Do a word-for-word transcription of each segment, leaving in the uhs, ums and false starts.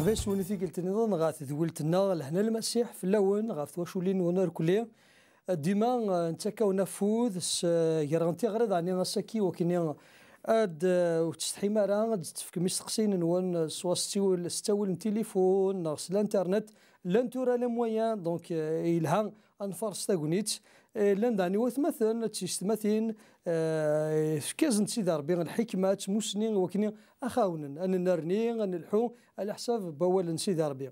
Bas win i tikkelt-nniḍen ɣer tedwilt-nneɣ, lehna Lmasiḥ fell-awen, ɣef twaculin-nwen irkelli. Dima, eh, nettak-awen afud s, eh, gar n tiɣri, daɣen ass-agi wakken ad, eh, ur tettsetḥim ara, ad d-tefkem isteqsiyen-nwen, eh, swa s ttawil, s ttawil n tilifun neɣ s l'internet. Llan tura les moyens, donc, eh, yelha ad nfaṛes tagnit. Eh, llan daɣen i watmaten d tiyessetmatin, eh, efk-asen-d Sidi Ṛebbi lḥikma d tmussni i wakken ad ɣ-ɛawnen, ad nennerni, ad nelḥu, ɛlaḥsab n wawal n Sidi Ṛebbi.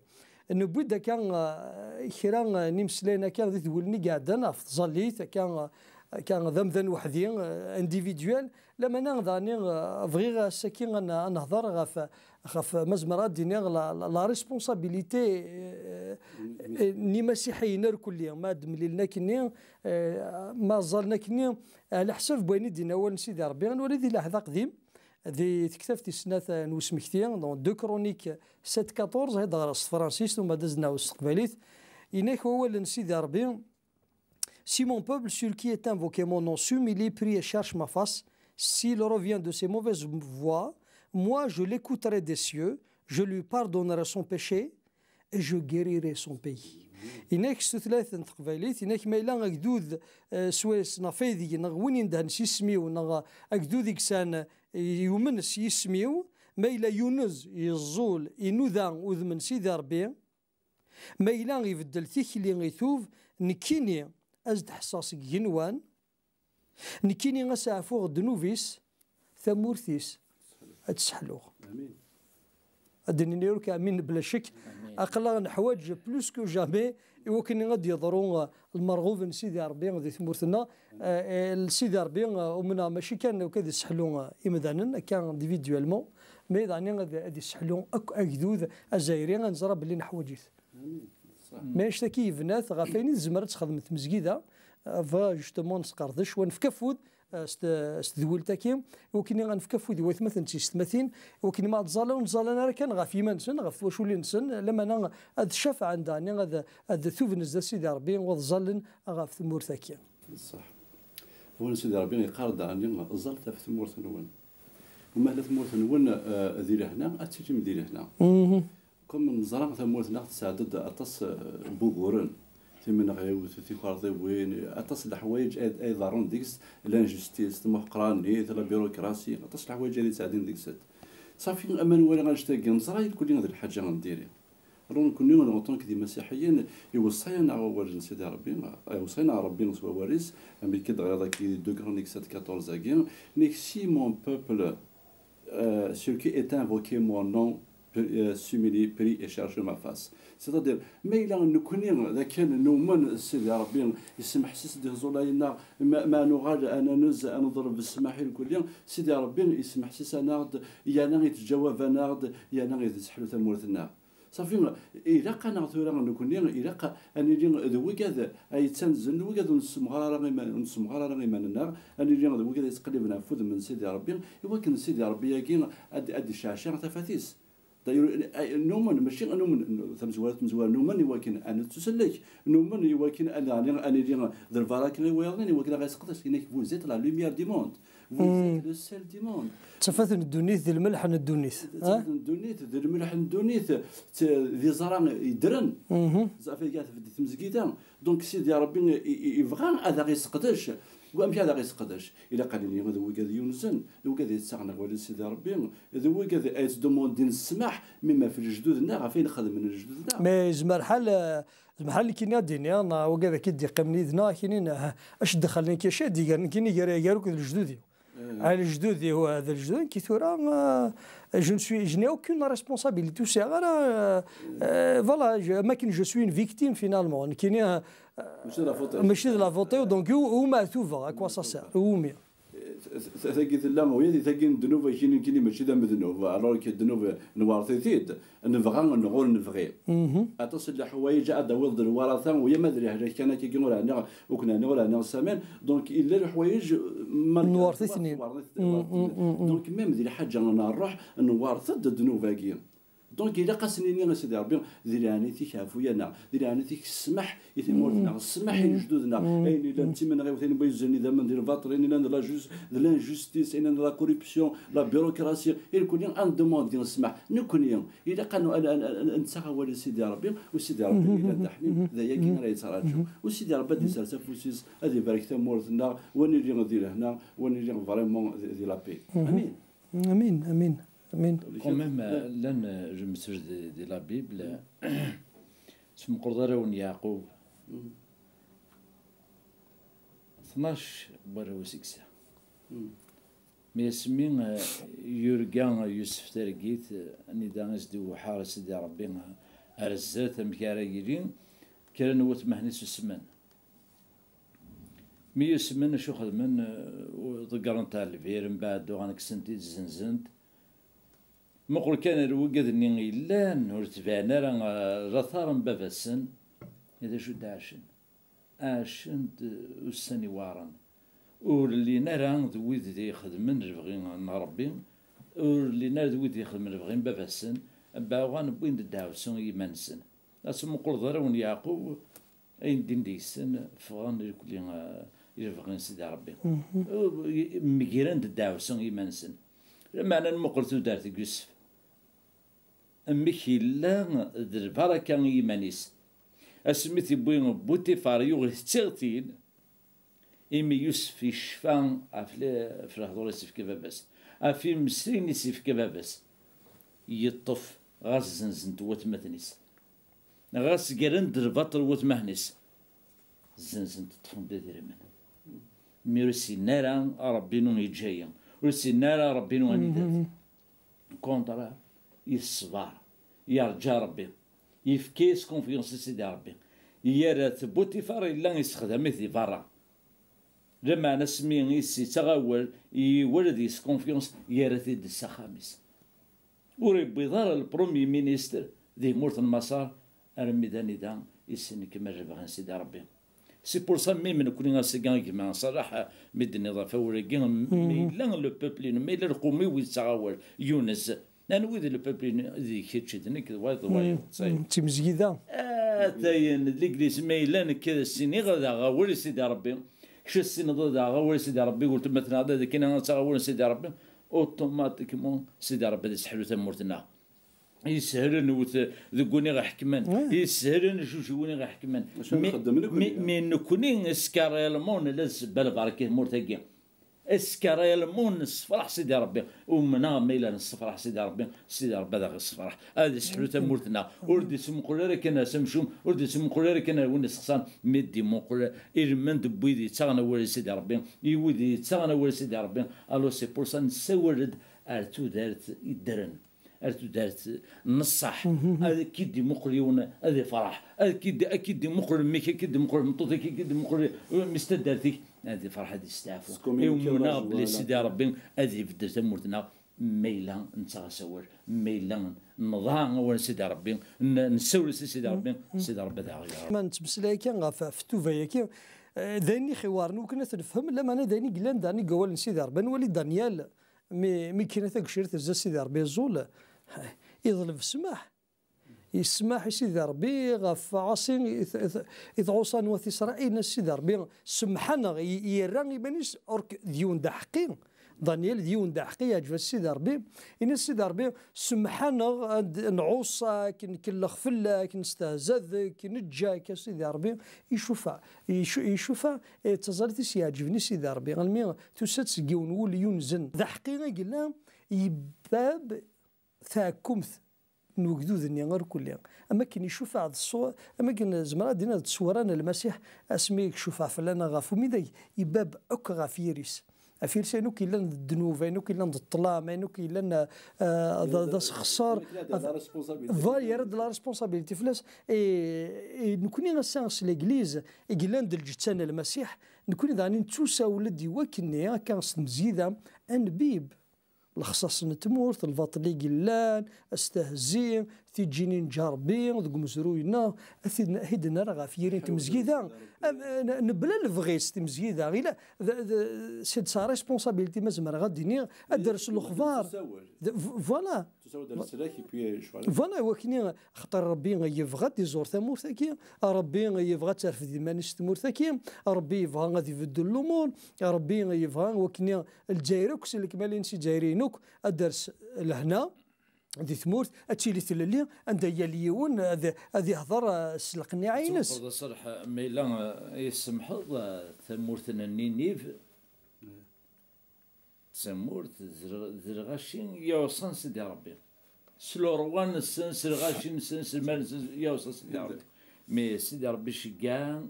Newwi-d akka, eh, kra, eh, n yimeslayen akka di tedwilin i iɛeddan ɣef tẓallit, akka, eh, akka d amdan weḥd-i, eh, individuel, lamana daɣen, eh, bɣiɣ ass-agi ad n-, ad nehḍer ɣef, ɣef, ma zemreɣ ad d-iniɣ, la, la, la responsabilité, eh, eh, n yimasiḥiyen irkelli, ma d-mlilen akkenni, eh, ma ẓẓallen akkenni, ɛlaḥsab n wayen i d-yenna wawal n Sidi Ṛebbi, ad nwali di Lɛehd Aqdim, di tektabt tis snat n usmekti, donc deux Chroniques sept quatorze, ad ɣreɣ s tefransist, umbeɛd ad nɛawed s teqbaylit. Yenna-k wawal n Sidi Ṛebbi: Si mon peuple, sur qui est invoqué mon nom, s'humilie, prie et cherche ma face, s'il revient de ses mauvaises voies, moi je l'écouterai des cieux, je lui pardonnerai son péché et je guérirai son pays. Yenna-k s tutlayt n teqbaylit, yenna-k ma yella agdud, eh, swayes neɣ faydeg neɣ win indehn s yisem-iw neɣ agdud i yesan, eh, yumen s yisem-iw, ma yella yunez, yeẓẓul, inuda udem n Sidi Ṛebbi, ma yella ibeddel tikli, itub, nekkini ad s-d-ḥesseɣ seg igenwan, nekkini ad s-ɛfuɣ ddnub-is, tamurt-is ad tt-sseḥluɣ. Amin. Ad d-nini yak amin bla ccek. Amin. Aql-aɣ neḥwaǧ plus que jamais i wakken ad d-yeḍru, uh, lmerɣub n Sidi Ṛebbi di tmurt-nneɣ. Eh, eh, Sidi Ṛebbi, eh, umneɣ mačči kan akka ad isseḥlu, eh, imdanen, akka individuellement, mais daɣen ad, ad isseḥlu akk agdud azzayri, ad neẓra belli neḥwaǧ-it. Amin. Ṣṣeḥ. Mais anect-agi yebna-t ɣef wayen i tezmer ad texdem tmezgida, eh, bɣiɣ justement nesqerdec, wa nefka afud, eh, s t-, s tedwilt-agi, i wakken ad nefk afud i watmaten d tiyessetmatin, i wakken ma ad ẓallen, ur ẓallen ara kan ɣef yiman-nsen, ɣef twaculin-nsen, lamana ad cafɛen daɣen, ad, ad tuben zdat Sidi Ṛebbi, wa ad ẓallen ɣef tmurt-agi. Ṣṣeḥ. Awal n Sidi Ṛebbi yeqqar-d daɣen, ẓallet ɣef tmurt-nwen. Uma tella tmurt-nwen, eh, di lehna, ad tilim di lehna. Comme neẓra, tamurt-nneɣ tesɛedda-d aṭas, eh, n wuguren, timenɣiwt, tikerḍiwin, aṭas n leḥwayeǧ ay, ay iḍerrun deg-s, l'injustice, timuḥeqranit, la bureaucratie, aṭas n leḥwayeǧ ay yettɛeddin deg-sent. Ṣafi, ama nwala annect-agi, neẓra irkelli d lḥaǧa n diri. Alors, nekkni, en tant que d imasiḥiyen, iweṣṣa-yaneɣ wawal n Sidi Ṛebbi, iweṣṣa-yaneɣ Ṛebbi s wawal-is, amek i d-ɣriḍ-agi deux Chroniques sept quatorze-agi, nek si mon peuple, euh, sur qui est invoqué mon nom, pri-, euh, s'humilie, prie et cherche ma face. C'est-à-dire, ma yella nekkni d akken numen Sidi Ṛebbi, yesmeḥsis-d iẓulan-nneɣ, ma, ma nuɣal ad nanez, ad neḍleb ssmaḥ i lkulli, Sidi Ṛebbi yesmeḥsis-aneɣ-d, yerna yettǧawab-aneɣ-d, yerna yesseḥlu tamurt-nneɣ. Ṣafi, ilaq-aneɣ tura nekkni, ilaq ad nili d wigad ay yettanzen, d wigad ur nessemɣar ara iman-, ur nessemɣar ara iman-nneɣ, ad nili d wigad yettqelliben ɣef wudem n Sidi Ṛebbi, i wakken Sidi Ṛebbi-agi ad, ad d-iceɛceɛ tafat-is. D'ailleurs, ay, numen, mačči numen, tamezwarut, tamezwarut, numen i wakken ad nettusellek, numen i wakken ad, ad nili d lbaraka i wayeḍnin, i wakken ad aɣ-yesseqdec, yenna-k, vous êtes la lumière du monde. Vous êtes le sel du monde. D tafat n ddunit, d lmelḥ n ddunit. D tafat n ddunit, d lmelḥ n ddunit, d, d iẓra yeddren. Ɣef ay tbedd tmezgida. Donc, Sidi Ṛebbi i, i, yebɣa ad aɣ-yesseqdec. Wamek ad aɣ-yesseqdec? Ilaq ad nili d wigad yunzen, d wigad yettaɣen awal n Sidi Ṛebbi, d wigad ay yettdumundin ssmaḥ, même ɣef lejdud-nneɣ, ɣef ayen xedmen lejdud-nneɣ. Mais yezmer lḥal, eh, yezmer lḥal nekkini ad d-iniɣ, neɣ wigad akka i d-yeqqimen yid-neɣ, ad k-inin, ah, acu d-ixellan akka, acu d-igan, nekkini gar, gar akk d lejdud-iw. Ah, lejdud-iw, ah, d lejdud, nekki tura, ah, je ne suis, je n'ai aucune responsabilité, ur sɛiɣ ara, ah, ah, voilà, je, am akken je suis une victime finalement. Nekkini, ah, mačči d la faute-iw. Mačči d la faute-iw, donc, u-, umi ɛtubeɣ, à quoi ça sert, umi. T-, t-, tagi tella, ula d tagi n ddnub, akini, nekkini mačči d amednub, alors que ddnub nwerret-it-id. Nebɣa neɣ ur nebɣi. Aṭas n leḥwayeǧ ad d-tawiḍ d lwarata, u yama d lehlak kan akkagi ur ɛniɣ, ur ken-ɛniɣ ur ɛniɣ s aman. Donc, illa leḥwayeǧ, ma nwerret-iten-id. Nwerret-, nwerret-iten-id. Donc, même di lḥaǧa n ṛṛuḥ, nwerret-d ddnub-agi. Donc, ilaq ad s-nini a Sidi Ṛebbi, di leɛnayt-ik ɛfu-yaneɣ, di leɛnayt-ik ssmaḥ i tmurt-nneɣ, ssmaḥ i lejdud-nneɣ, ayen yellan d timenɣiwt, ayen yellan d idammen, di lbaṭel, ayen yellan d la jus-, de l'injustice, ayen yellan d la corruption, la bureaucratie, irkelli ad ndemandi ssmaḥ. Nekkni, ilaq ad n-, ad n-, ad n-, ad nettaɣ awal i Sidi Ṛebbi, u Sidi Ṛebbi yellan d aḥnin, d ayagi ara yettraǧu. U Sidi Ṛebbi ad d-isers afus-is, ad ibarek tamurt-nneɣ, wa nili di lehna, wa nili vraiment di, di la paix. Amin. Amin, amin, amin. Quand même, euh, llan, euh, lemtel di, di la Bible, euh, s meqqreḍ arraw n Yeɛqub, tnac n warraw i s-yeksa. Mi asmi, euh, yurga Yusef targit, euh, anida i s-d-iweḥḥar Sidi Ṛebbi, euh, ar zdat amek ara yili, kra n watmaten-is usmen. Mi usmen, acu xedmen? Eh, ḍeggren-t ɣer lbir, mbeɛd uɣen kksen-t-id, zzenzen-t. Muqel kan ar wigad-nni yellan, ur tbiɛen ara, eh, later n baba-tsen. I d acu d-ɛacen? Ɛacen-d, eh, ussan iweɛren. Ur llin ara d wid ixedmen lebɣi n Ṛebbi, ur llin ara d wid ixedmen lebɣi n baba-tsen, mbeɛd uɣen wwin-d ddeɛwessu i yiman-nsen. Ad tmuqleḍ arraw n Yeɛqub, ayen din deg-sen ffɣen irkelli, eh, i lebɣi n Sidi Ṛebbi. Megren-d ddeɛwessu i yiman-nsen. Lameɛna nmuqel tudert deg Yusef, amek yella d lbaraka i yiman-is. Asmi t-iwwi Butifar yuɣ-it d tiɣtin, imi Yusef yecfa ɣef le-, ɣef lehdur i s-yefka baba-s, ɣef imeslayen i s-yefka baba-s, yeṭṭef, ɣas zzenzen-t watmaten-is. Ɣas gren-d lbaṭel watmaten-is, zzenzen-t, ṭṭfen-d idrimen. Mi ur ssinen ara Ṛebbi-nu yeǧǧa-yi, ur ssinen ara Ṛebbi-nu anida-t. Contraire, yesber, yerǧa Ṛebbi, yefka-yas confiance i Sidi Ṛebbi, yerra-t Butifar yella yessexdam-it di berra. Lameɛna asmi i s-yettaɣ awal i yiwal ad yes confiance, yerra-t-id s axxam-is. Ur yewwiḍ ara le premier ministre di tmurt n Maṣer armi d anida i s-nekmel lebɣi n Sidi Ṛebbi. C'est pour ça, même nekkni ass-agi a gma Ṣalaḥ, mi d-tenniḍ ɣef wawal-agi, ma yella le peuple-inu, ma yella lqum-iw yettaɣ awal, Yunes, anwa i d le peuple-inu? D kečč, d nekk, d wayeḍ, d wayeḍ. D timezgida. Atayen, l'église, ma yella nekk ad as-iniɣ ad aɣeɣ awal i Sidi Ṛebbi. Kečč ad as-tiniḍ ad aɣeɣ awal i Sidi Ṛebbi, weltma tenɣa-d ad akken ad taɣ awal n Sidi Ṛebbi, automatiquement Sidi Ṛebbi ad iseḥlu tamurt-nneɣ. Yeshel ad nwet deg win i ɣ-iḥekmen. Yeshel ad ncuci win i ɣ-iḥekmen. Acu ara nxeddem nekkni? Mi, mi nekkni, est-ce que réellement nella d ssebba lbaraka i tmurt-agi? Est-ce que réellement nessefraḥ Sidi Ṛebbi? Umneɣ ma yella nessefraḥ Sidi Ṛebbi, Sidi Ṛebbi ad aɣ-issefraḥ. Ad iseḥlu tamurt-nneɣ. Ur d-ittmuqul ara kan ar s amcum, ur d-ittmuqul ara kan ar win issexṣaren, mi d-imuqul ilmend n wid yettaɣen awal i Sidi Ṛebbi, i wid yettaɣen awal i Sidi Ṛebbi. Alors c'est pour ça nessawal-d ar tudert iddren, ar tudert n ṣṣeḥ. Ad k-id-imuqel yiwen, ad ifreḥ. Ad k-id-, ad k-id-imuqel mmi-k, ad k-id-imuqel tmeṭṭut-ik, ad k-id-imuqel, eh, mmi-s n taddart-ik, ad ifreḥ, ad isteɛfu. Umneɣ belli Sidi Ṛebbi ad ibeddel tamurt-nneɣ, ma yella nettaɣ-as awal, ma yella neḍɛa awal n Sidi Ṛebbi, n-, nessawel-as i Sidi Ṛebbi, Sidi Ṛebbi ad aɣ-yeɣ. Ma nettmeslay kan ɣef, ɣef ttuba-agi, eh, d ayen i ɣ-iweɛren i wakken ad t-nefhem, lameɛna d ayen i yellan daɣen deg wawal n Sidi Ṛebbi. Nwali Danyal, mi, mi yekna tagcirt, tezza Sidi Ṛebbi yeẓẓul, iḍleb ssmaḥ. Yesmaḥ i Sidi Ṛebbi ɣef ɛaṣi i t-, i t-, i tɛuṣa n wat Isṛayil, yenna-as Sidi Ṛebbi, semḥ-aneɣ, i-, yerra iman-is ɣur-k d yiwen d aḥeqqi. Danyal d yiwen d aḥeqqi, yeɛǧeb-as Sidi Ṛebbi. Yenna-as Sidi Ṛebbi, semḥ-aneɣ, ad nɛuṣa-k, nkellex fell-ak, nestehza deg-k, neǧǧa-k, a Sidi Ṛebbi, icufa. Icu-, icufa, eh, d taẓallit i s-yeɛǧben i Sidi Ṛebbi. Almi tusa-d seg yiwen wul yunzen. D aḥeqqi i yella, yebbab taɛekkumt n wegdud-nni irkelli. Am akken icufeɛ d ṣṣu-, am akken zemreɣ ad d-iniɣ d ṣṣura n Lmasiḥ, asmi i icufeɛ fell-aneɣ ɣef umidag, ibab akk ɣef yiri-s. Ɣef yiri-s ayen akk yellan d ddnub, ayen akk yellan d ṭṭlam, ayen akk yellan, eh, d, d asexṣar. Voilà, yerra-d la responsabilité fell-as. Et, et nekkni ass-a s l'église i yellan d lǧetta n Lmasiḥ, nekkni daɣen nettusawel-d i wakken-nni akka s tmezgida, ad nbib lexṣaṣ n tmurt, lbaṭel i yellan, astehzi, tiǧǧinin n Ǧarbi deg umezruy-nneɣ, ad t-id-, ad t-id-nerr ɣef yiri n tmezgida. Am-, n-, nebla lebɣi-s tmezgida. Ila, d, d, c'est de sa responsabilité, ma zemreɣ ad d-iniɣ, ad d-ters lexbar. D, v-, voilà. Voilà, wakni, xaṭer Rebbi yebɣa ad d-iẓur tamurt-agi, Rebbi yebɣa ad terfed iman-is tmurt-agi, Rebbi yebɣa ad ibeddel lumuṛ, Rebbi yebɣa wakni Lezzayer akk s lekmal-ines, Izzayriyen akk, ad d-ters lehna di tmurt, ad tili tlelli, anda yal yiwen ad, ad ihder, eh, s leqniɛa-ines. Ad tewteḍ aserreḥ, ma yella, eh, i tsemḥeḍ, eh, tamurt n Ninib, d tamurt d lɣ-, d lɣaci i iɛuṣan Sidi Ṛebbi. S lurwa-nsen, s lɣaci-nsen, s lmal-nsen, i iɛuṣan Sidi Ṛebbi. Mi Sidi Ṛebbi iceggeɛ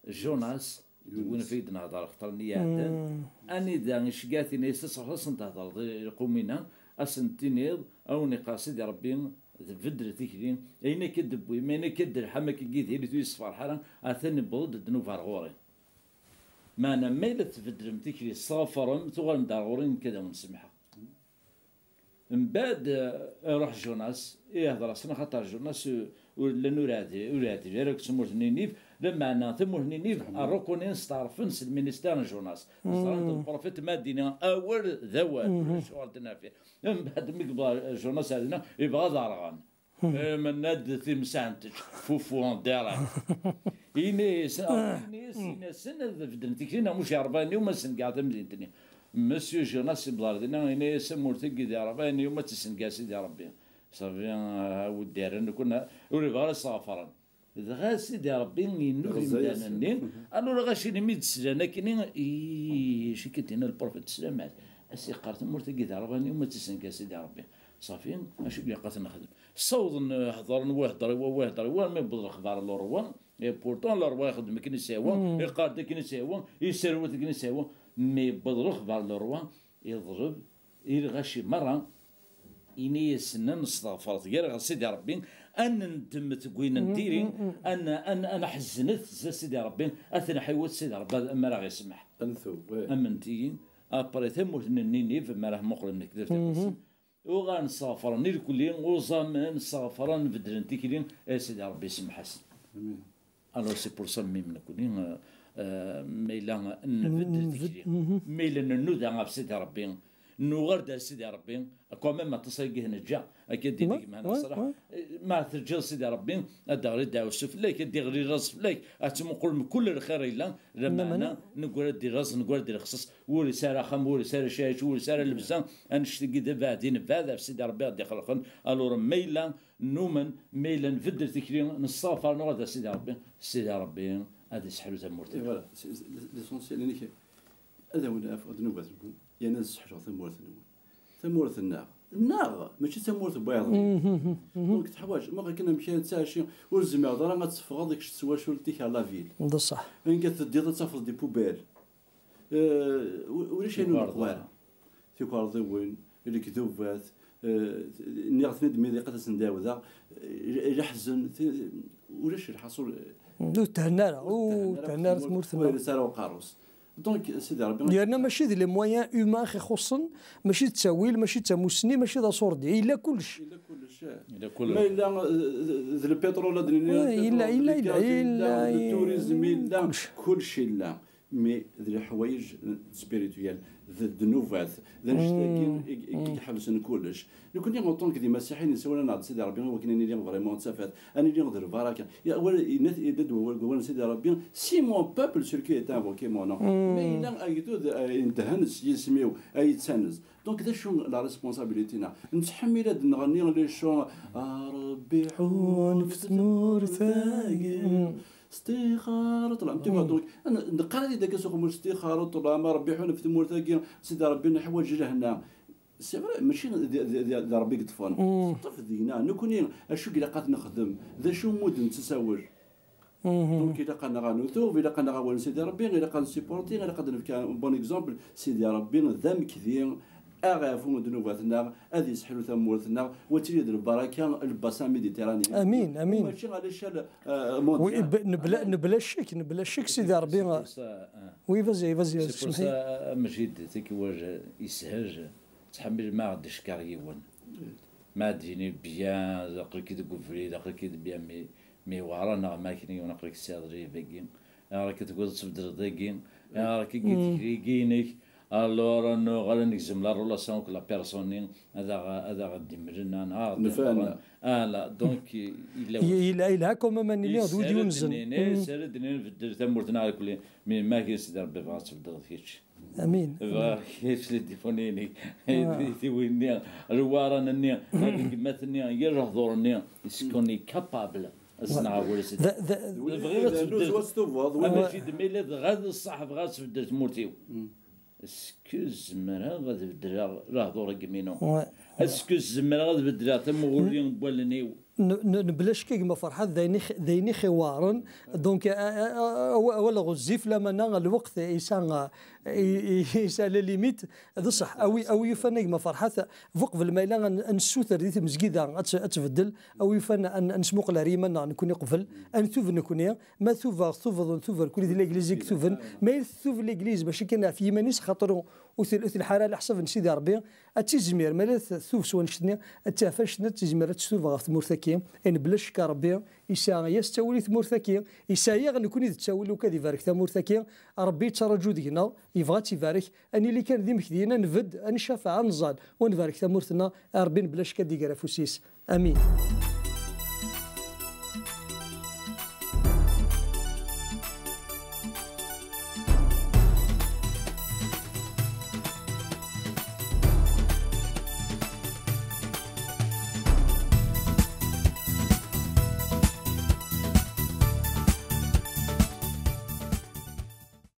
Jonas, deg win ɣef i d-nehder xeṭṭren i iɛeddan. Anida iceggeɛ-t, yenna-yas: "Ad truḥeḍ ad sen-thedreḍ i lqum-inna, ad sen-tiniḍ, a wen-iqqar Sidi Ṛebbi, d beddel tikli, ayen akka d-tewwim, ayen akka d-telḥam, akka n Yidir, ur yi-sferḥ ara, atan yewweḍ-d ddnub ar ɣur-i." Meɛna ma yella tbeddlem tikli, tesɣefrem, tuɣalem-d ar ɣur-i, nekk ad awen-semḥeɣ. Mbeɛd, eh, iruḥ Jonas, ihder-asen, axaṭer Jonas, eh, ur, llan ur iɛdi-, ur iɛdil ara deg tmurt n Ninib, lameɛna tamurt n Ninib, rrukunin steɛṛfen s lminister n Jonas. Ẓran-t lprofit ma d-ini awal d awal, ulac ur d-nafi. Mbeɛd mi yebɣa Jonas ar dinna, yebɣa ad arɣen. Eh, menna-d timsɛent, fufu, en direct. Ini-as, ini-as, ini-asen ad beddlen tikli, neɣ muc iɛerbayen-iw ma sengeɣ tamdint-nni. Monsieur Jonas yewweḍ ar dinna, ini-as amurt-agi d iɛerbayen-iw ma tt-isengeɣ Sidi Ṛebbi. Ṣafi, ah, a wi-d-irren, nekkni ur yebɣi ara ad sɣefren. Dɣa Sidi Ṛebbi yennuɣ imdanen-nni. Alors, ɣaci imi d-slan akkenni, i, acu akka d-yenna lprofit, sslam, as-iqqar tamurt-agi d iɛerbayen-iw ma tt-isengeɣ Sidi Ṛebbi. Ṣafi, acu i ilaq ad t-nexdem? Ssawḍen, eh, heddren, wa ihedder i wa, wa ihedder i wa, armi yewweḍ lexbar n le roi. Et pourtant le roi ixeddem akken i s-yehwa, iqqar-d akken i s-yehwa, yesserwat akken i s-yehwa. Mi yewweḍ lexbar n le roi, yeḍleb i lɣaci merra, ini-asen: "Ad nesṭeɣfer gar ɣer Sidi Ṛebbi, ad nendem deg wayen n diri, ad n-, ad n-, ad nḥeznet zdat Sidi Ṛebbi, ad t-nḥiwet Sidi Ṛebbi, ad, mi ara ɣ-isemmeḥ." Ad netub, eh. Amnet-iyi, après tamurt n Ninib, mi ara muqlen nekk d artaqasen, uɣalen sɣefren irkelli, uẓamen, sɣefren, beddlen tikli, eh, Sidi Ṛebbi isemmeḥ-asen. Amin. Alors, c'est pour ça, même nekkni, euh, euh, ma yella nbeddel tikli, ma yella nennuda ɣef Sidi Ṛebbi, nuɣal-d ar Sidi Ṛebbi, quand même aṭas ay neǧǧa, akka d-yenna gma-neɣ ṣṣreḥ, ma teǧǧiḍ Sidi Ṛebbi, ad d-iɣli ddeɛwessu fell-ak, ad d-iɣli laẓ fell-ak, ad tmuqel mkul lxir yella, lameɛna neggra-d di laẓ, neggra-d di lexṣaṣ, ur yesɛi ara axxam, ur yesɛi ara cciɛic, ur yesɛi ara lebza, annect-agi d abeɛdi, nebɛed ɣef Sidi Ṛebbi ad d-ixelqen. Alors, ma yella numen, ma yella nbeddel tikli, nesseɣfar, nuɣal-d ar Sidi Ṛebbi, Sidi Ṛebbi ad iseḥlu tamurt-nneɣ. Et voilà, c'est, c'est l'essentiel, inek, ad awen-afeɣ ddnubat-nwen, yerna ad sseḥluɣ tamurt-nwen. Tamurt-nneɣ, nneɣ, mačči d tamurt n wayeḍ. Donc, teḥwaǧ, ma akken amek ara tettɛici, ur tezmireḍ ara ad teffɣeḍ kečč s twacult-ik ar la ville. D ṣṣeḥ. Anga teddiḍ ad tafeḍ des poubelles. Eh, u-, ulac ayen ur neqwa ara. Tikerḍiwin, lekdubat, eh, nniɣ-ten-id mi d iqat asen-d-ɛawdeɣ, eh, leḥzen, ti-, ulac lḥaṣul. Ur thenna ara, ur thenna ara tmurt-nneɣ. Ur thenna ara tmurt-nneɣ. Ur yelli ara uqerru-s. Donc, Sidi Ṛebbi. Yerna mačči d les moyens humains i ixuṣṣen, mačči d ttawil, mačči d tamussni, mačči d aṣurdi. Yella kullec. Yella kullec, eh. Yella kullec. Ma yella, eh, d, d lpiṭrul, ad d-nini, eh, lpiṭrul, yella, yella, yella, yella, yella, le tourisme, yella, kullec. Kullec yella. Mais d leḥwayeǧ spirituel, d ddnubat, d annect-agi i, i, i iḥebsen kullec. Nekkni, en tant que d imasiḥiyen, yessawal-aneɣ-d Sidi Ṛebbi i wakken ad nili vraiment d tafat, ad nili d lbaraka. Ya, awal, yenna-t, yenna-d wawal, wawal n Sidi Ṛebbi: "Si mon peuple, celui qui est invoqué mon nom." Ma yella agdud, eh, indehen s yisem-iw, ay yettanez. Donc, d acu la responsabilité-nneɣ? Nettḥemmil ad nɣenni les chants, "A Ṛebbi ḥun ɣef tmurt-agi." Stixar u ṭṭlam. Tu vois, donc, n-, neqqar-it-id akka s uxemmem, stixar u ṭṭlam, a Ṛebbi ḥun ɣef tmurt-agi, Sidi Ṛebbi neḥwaǧ lehna. C'est vrai, mačči d, d, d, d Ṛebbi i yeṭṭfen. Teṭṭef deg-neɣ. Nekkni, acu i ilaq ad nexdem? D acu umi d-nettasawel? Donc, ilaq-aneɣ ad nutub, ilaq-aneɣ awal n Sidi Ṛebbi, ilaq ad nsupporti, ilaq ad nefk un bon exemple. Sidi Ṛebbi d amekdi, aɣ-iɛfu ddnubat-nneɣ, ad yesseḥlu tamurt-nneɣ, wa ad tili d lbaraka, le bassin méditerranéen. Amin, amin. Mačči à l'échelle, euh, mondiale. Oui, b-, nebla, nebla ccek, nebla ccek, Sidi Ṛebbi. C'est pour ça, euh, oui, vas-y, vas-y, c'est pour ça, euh, Mejid, tikwal, euh, yeshel, ttḥemmil ma ɣ-d-icekkeṛ yiwen. Ma ad d-yini bien, aql-ik deg ubrid, aql-ik-id bien, mi, mi weɛra neɣ ma akken yiwen aql-ik tesɛiḍ lɛib-agi, ayɣer akka tebɣiḍ ad tbeddleḍ dagi, ayɣer akka i tegri-inek, alors nuɣal ad negzem la relation akked la personne-nni, ad aɣ-, ad aɣ-d-imlen, ad aɣ-d-imlen. Ala, donc, yella yelha quand même ad nili d wid yunzen. Sara d-nini nbeddel tamurt-nneɣ akli, mi ma akken Sidi Rebbi bɣa ad tbeddleḍ kečč. Amin. Bɣiɣ kečč, tidifun-nni, tiwin-nni, lwaran-nni, gma-tnni, yir lehdur-nni, est-ce qu'on est capable ad s-nɛawed? Bɣiɣ ad tbeddel. Ama ǧid ma yella dɣa d ṣṣeḥ, bɣiɣ ad tbeddel tmurt-iw. Est-ce que zemreɣ ad beddleɣ lehdur n gma-inu? Est-ce que zemreɣ ad beddleɣ tamuɣli n wallen-iw? N-, n-, n-, bla ccek a gma Ferḥat, d ayen i x-, d ayen i ɣ-iweɛren. Donc, a, a, a, awa-, awal ɣezzif, lamana lweqt yesɛa, i, i, yesɛa la limite. D ṣṣeḥ, awi, awi yufan a gma Ferḥat, bu qbel ma yella ad n-, ad nessuter di tmezgida ad tt-, ad tbeddel, awi yufan ad n-, ad nesmuqel ar yiman-nneɣ nekkni qbel, ad ntub nekkni, ma tubeɣ, tubeḍ, tuber, kul di l'église i yetuben, ma i tettub l'église, mačči kan ɣef yiman-is, xaṭer ur tel-, ur telḥa ara leḥsab n Sidi Rebbi, ad tizmir, ma la tettub s wannect-nni, ad taf annect-nni, ad tizmir ad tettub ɣef tmurt-agi. Ayen bla ccek Rebbi yesɛa yas ttawil i tmurt-agi, yesɛa-yaɣ nekkni d ttawil, ukan ad ibarek tamurt-agi. Rebbi yettraǧu deg-neɣ, yebɣa ad tt-ibarek, ad nili kan d imekdiyen, ad nbedd, ad ncafeɛ, ad nẓall, u ad nbarek tamurt-nneɣ. Rebbi bla ccek ad d-iger afus-is. Amin.